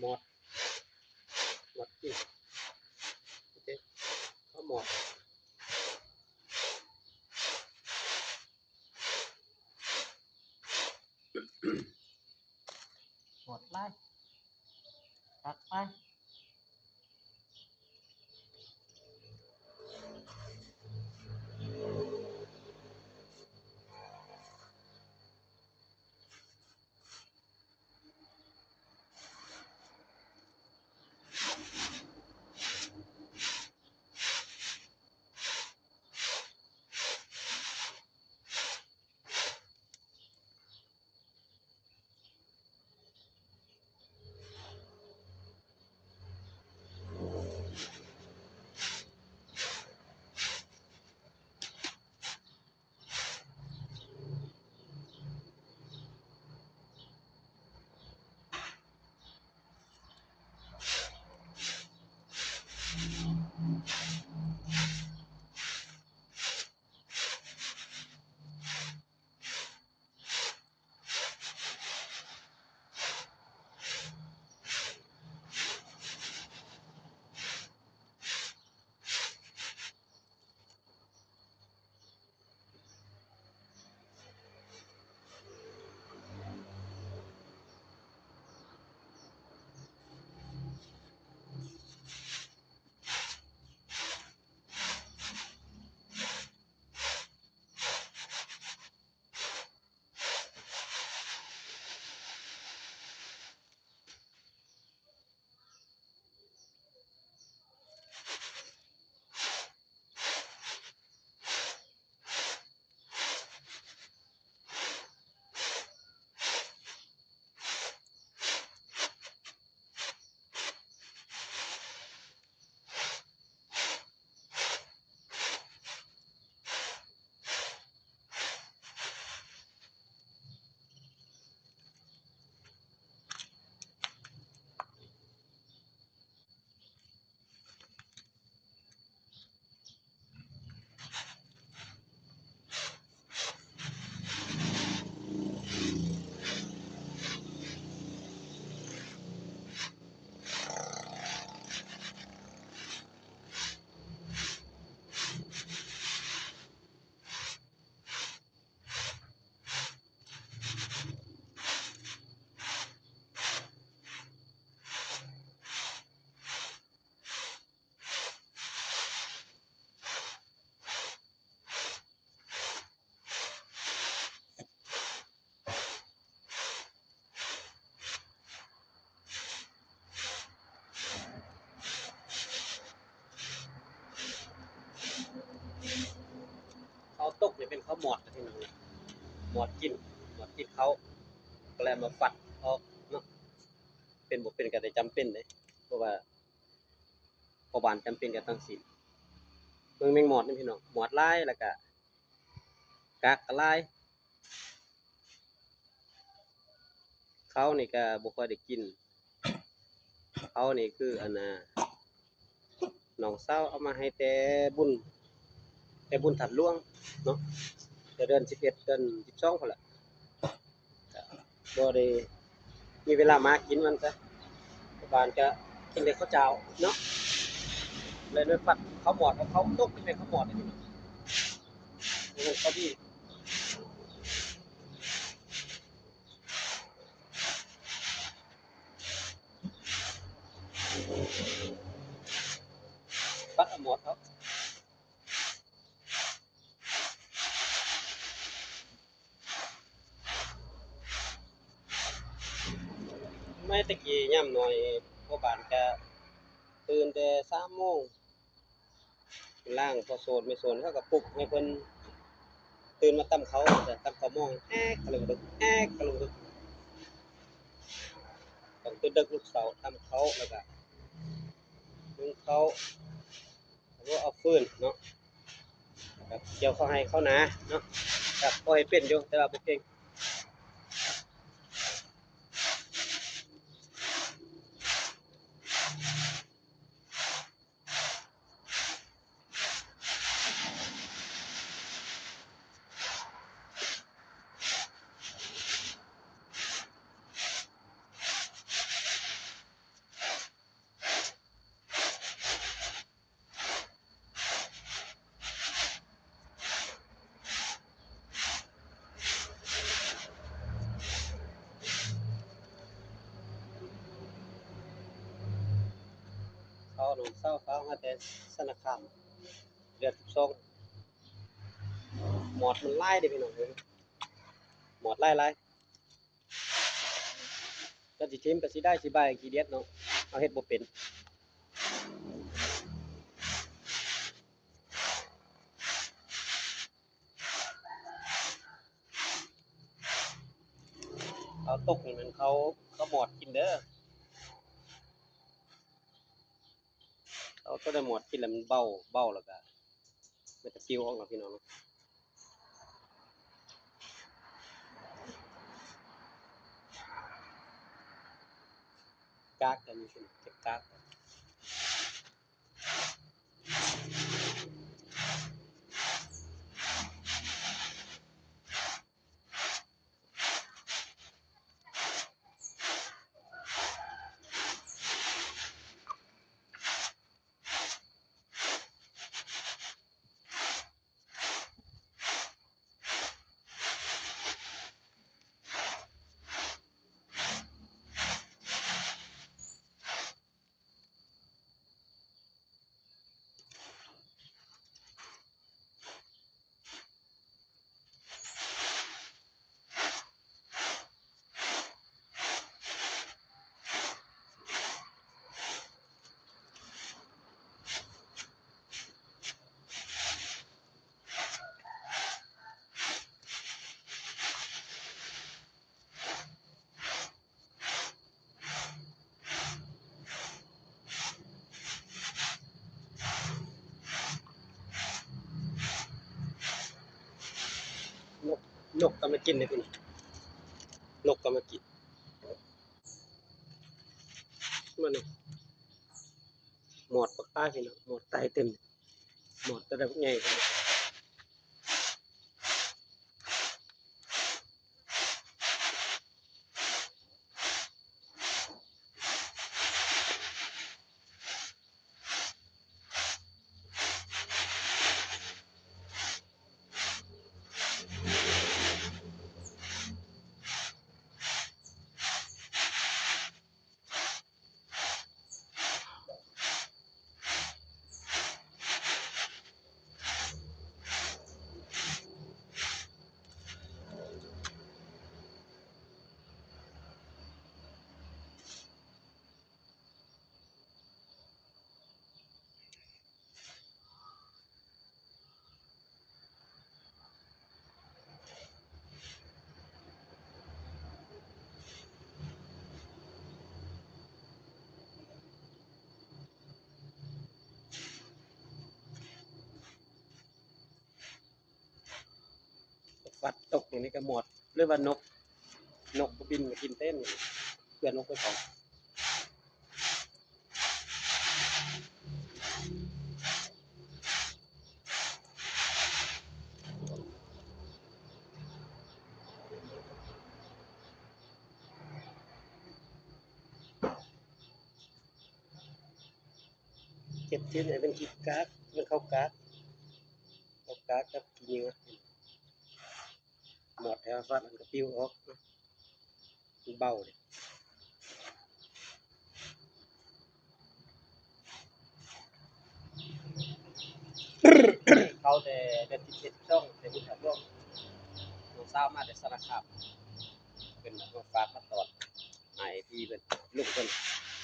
ໝອດ ໝອດກິນ ເອົາໝອດ ໝອດຫຼາຍ ຕັກໄປ. ເຂົ້າຕົກນີ້ເປັນເຂົ້າໝອດນະພີ່ນ້ອງນະ ໝອດກິນ ໝອດກິນເຂົ້າ ກໍເລີຍເອົາມາຟັດອອກເນາະ ເປັນບໍ່ເປັນກໍໄດ້ຈຳເປັນເດ້ ເພາະວ່າພໍ່ບ້ານຈຳເປັນກໍຕ້ອງຊິ ເບິ່ງແມງມອດນະພີ່ນ້ອງ ມອດຫຼາຍ ແລ້ວກໍກາກກໍຫຼາຍ. ເຂົ້ານີ້ກໍບໍ່ຄ່ອຍໄດ້ກິນ ເຂົ້ານີ້ຄືອັນນ່າ ນ້ອງສາວເອົາມາໃຫ້ແຕ່ບຸນ ແຕ່ບຸນທາດຫຼວງເນາະ ແຕ່ເດືອນສິບເອັດ ເດືອນສິບສອງພຸ້ນລະ ກໍບໍ່ໄດ້ມີເວລາມາກິນມັນຊະ ບ້ານກໍກິນແຕ່ເຂົ້າເຈົ້າເນາະ ເລີຍໄດ້ຟັດເຂົ້າໝອດ ເອົາເຂົ້າຕົກເປັນເຂົ້າໝອດນີ້ ມັນພໍດີ. ບັດອະໝອດເນາະ ສະໄໝແຕ່ກີ້ຍາມນ້ອຍ ພໍ່ບ້ານກະຕື່ນແຕ່ສາມໂມງ ລ້າງພໍ່ໂສນແມ່ໂສນ ເຮົາກໍປຸກໃຫ້ເພິ່ນຕື່ນມາຕຳເຂົ້າ ຕຳເຂົ້າໝໍ້ ແອກກະລຶກ ແອກກະລຶກ ຕ້ອງຕື່ນດຶກລຸກເຊົ້າ ຕຳເຂົ້າ ແລ້ວກະ ໜຶ້ງເຂົ້າ ເອົາຟືນເນາະ ແລ້ວກະກ່ຽວເຂົ້າໄຮ່ເຂົ້ານາເນາະ ກະພໍເຮັດເປັນຢູ່ ແຕ່ວ່າບໍ່ເກັ່ງ. ສ ນ້ອງສາວພາມາແຕ່ສານະຄາມ ເດືອນສິບສອງ ໝອດມັນຫຼາຍເດ້ພີ່ນ້ອງເອີຍ ໝອດຫຼາຍໆ ກໍຊິຖິ້ມກໍຊິໄດ້ຊິບາຍຂີ້ດຽດເນາະ ເຮົາເຮັດບໍ່ເປັນ. ເອົາຕົກນີ້ແມ່ນເຂົາ ເຂົາໝອດກິນເດີ ເອົາຕົກໄດ້ໝອດກິນແລ້ວມັນເບົາ ເບົາແລ້ວກະ ມັນຈະປິວອອກເນາະພີ່ນ້ອງເນາະ ກາກກໍມີ ເກັບກາກ. ນົກ ນົກກໍມາກິນເດ້ ນີ້ ນົກກໍມາກິນ ມານີ້ ໝອດບັກຕາຍພີ່ນ້ອງ ໝອດຕາຍເຕັມ ໝອດແຕ່ໃຫຍ່. ຟັດຕົກນີ້ກໍໝົດ ຫຼືວ່ານົກ ນົກກໍບິນມາກິນເຕັມ ເພື່ອນົກໄປເຂົາ. ເກັບຖິ້ມໃຫ້ເປັນຂີ້ກາກ ເປັນເຂົ້າກາກ ເຂົ້າກາກກັບຂີ້ເຫຍື້ອ ໝອດແຖວຟັດມັນກໍປິວອອກ ມັນເບົາເດ້. ເຂົ້າແຕ່ເດືອນສິບເອັດ ສິບສອງ ແຕ່ບຸນທາດວງ ນ້ອງສາວມາແຕ່ສາລະຄາມ ເພິ່ນເອົາມາຝາກມາຕ້ອນ ໃຫ້ພີ່ເພິ່ນ ລຸງເພິ່ນ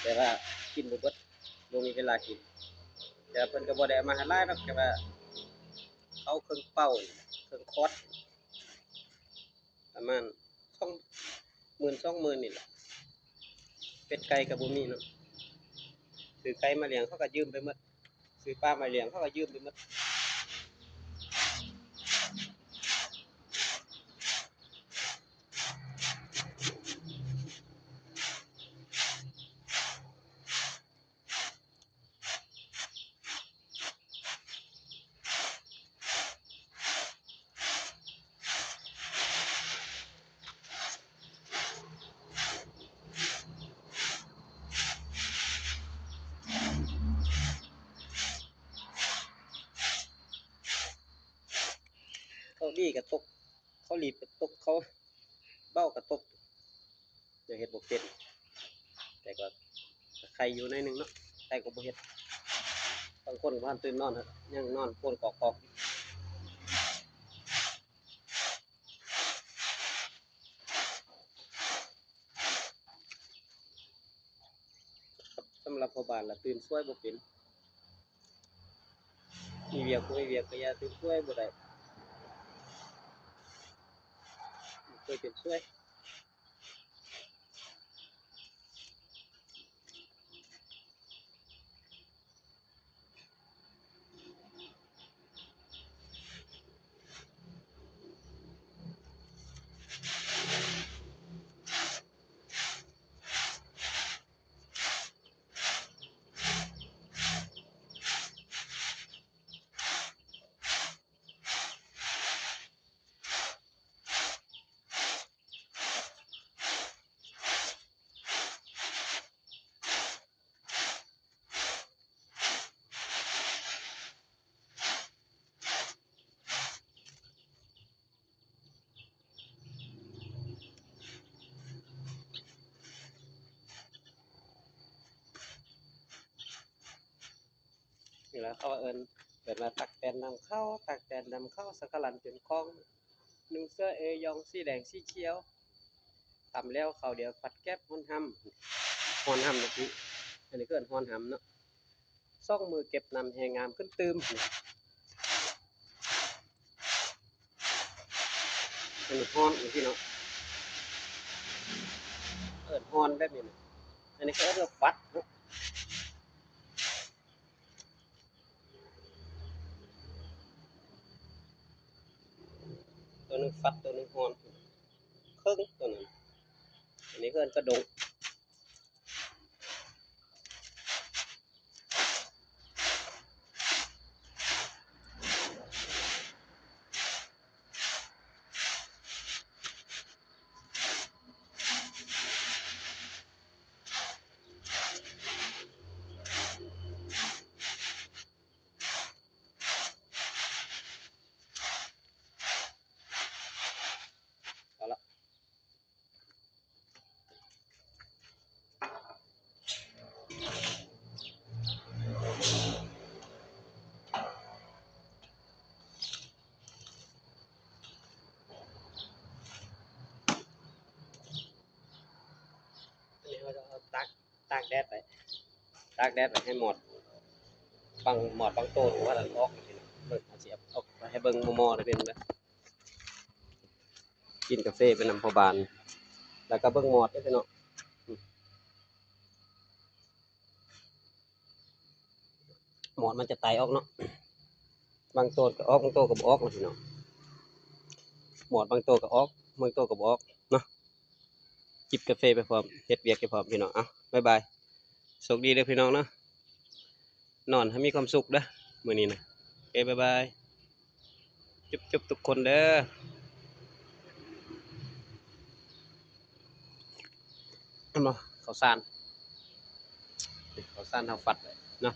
ແຕ່ວ່າກິນບໍ່ເບິດ ບໍ່ມີເວລາກິນ ແຕ່ເພິ່ນກໍບໍ່ໄດ້ເອົາມາໃຫ້ຫຼາຍດອກ ແຕ່ວ່າເອົາເຄິ່ງເປົາ ເຄິ່ງຄອດ ປະມານສອງໝື່ນ ສອງໝື່ນນີ້ແຫຼະ ເປັດໄກ່ກໍບໍ່ມີເນາະ ຊື້ໄກ່ມາລ້ຽງເຂົາກໍຢືມໄປໝົດ ຊື້ປາມາລ້ຽງເຂົາກໍຢືມໄປໝົດ. ເຂົາດີກໍຕົກ ເຂົາລີບກໍຕົກ ເຂົາເບົາກໍຕົກ ຍັງເຮັດບໍ່ເປັນ ແຕ່ກໍ ກໍໄຄຢູ່ໜ້ອຍໜຶ່ງເນາະ ໄຄກໍບໍ່ເຮັດ. ບາງຄົນບໍ່ທັນຕື່ນນອນ ຍັງນອນໂກນກອກໆ. ສຳລັບພໍ່ບ້ານລະຕື່ນສວຍບໍ່ເປັນ ມີວຽກບໍ່ມີວຽກກະຢ່າຕື່ນສວຍບໍ່ໄດ້ ເຄີຍເປັນສວຍ. ນີ້ລະເຂົາເອີ້ນ ເອີ້ນວ່າຕັກແຕນນຳເຂົ້າ ຕັກແຕນນຳເຂົ້າ ສັງກະລັນເປັນຂອງ ນຸ່ງເສື້ອເອຢອງສີແດງສີຂຽວ ຕຳແລ້ວເຂົ້າດຽວຜັດແກັບຮ້ອນຫຳ ຮ້ອນຫຳເນາະ ອັນນີ້ເອີ້ນຮ້ອນຫຳເນາະ. ສອງມືເກັບນ້ຳແຮງງາມຂຶ້ນຕື່ມ. ອັນນີ້ຮ້ອນຈັ່ງຊີ້ເນາະ ເອີ້ນຮ້ອນແບບນີ້ນະ ອັນນີ້ເຂົາເອີ້ນວ່າຟັດເນາະ ໂຕໜຶ່ງຟັດ ໂຕໜຶ່ງຮ້ອນ ເຄິ່ງໂຕນັ້ນ ອັນນີ້ເອີ້ນກະດົງ. ເອົາລະ ອັນນີ້ເຮົາຈະເອົາຕາກ ຕາກແດດໄປ ຕາກແດດໄປໃຫ້ໝອດ ບາງ ໝອດບາງໂຕ ຫຼືວ່າອອກ ເບິ່ງ ເຮົາຊິເອົາ ເອົາໃຫ້ເບິ່ງໝໍ່ໆ ເດີ ເປັນແບບ ກິນກາເຟໄປນຳພໍ່ບ້ານ ແລ້ວກະເບິ່ງໝອດເດ້ພີ່ນ້ອງ ໝອດມັນຈະໄຕອອກເນາະ ບາງໂຕກະອອກ ບາງໂຕກະບໍ່ອອກເນາະພີ່ນ້ອງ ໝອດບາງໂຕກະອອກ ບາງໂຕກະບໍ່ອອກເນາະ. ຈິບກາເຟໄປພ້ອມ ເຮັດວຽກໄປພ້ອມພີ່ນ້ອງ ເອົ້າ ບາຍບາຍ ໂຊກດີເດີພີ່ນ້ອງເນາະ ນອນໃຫ້ມີຄວາມສຸກເດີມື້ນີ້ນະ ໂອເຄ ບາຍບາຍ ຈຸບໆ ທຸກຄົນເດີ ເຫັນບໍ່ ເຂົ້າສານ ເຂົ້າສານເຮົາຟັດໄວ້ເນາະ.